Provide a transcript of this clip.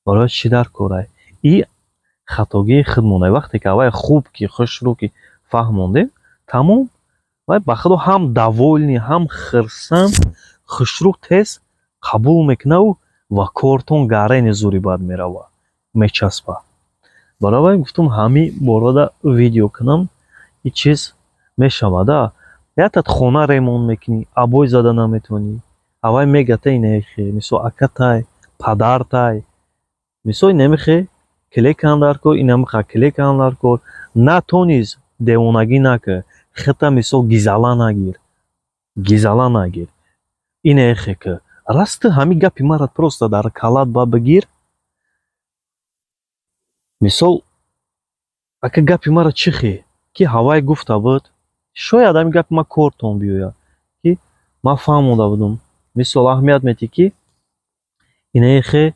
Барои чӣ дар корай? И хатогии худмонай. Вақте ки аввай хуб ки хушрӯ ки фаҳмондем, тамом, вай ба худо ҳам довольный, ҳам хирсанд, хушрӯ, тез қабул мекунаву ва кортон гарени зури бад мерава, мечаспа. Барои вай гуфтум, ҳамин борода видео кунам. И чиз мешавада: ятат хона ремонт мекунӣ, обой зада наметавонӣ, аввай мегата инехе, мисол, акатай, падартай, мисол, инамихе клекан дар кор, инамиха клекан дар кор. Натониз, девонагӣ накар, хита, мисол, гизала нагир, гизала нагир, инехе ки расти ҳамин гапи мара просто дар калат ба бигир. Мисол, ака, гапи мара чӣ хе ки ҳавай гуфта буд, шояд ҳамин гапи ман кортон биёяд, ки ман фаҳмода будум. Мисол, аҳамият метӣ, ки инаехе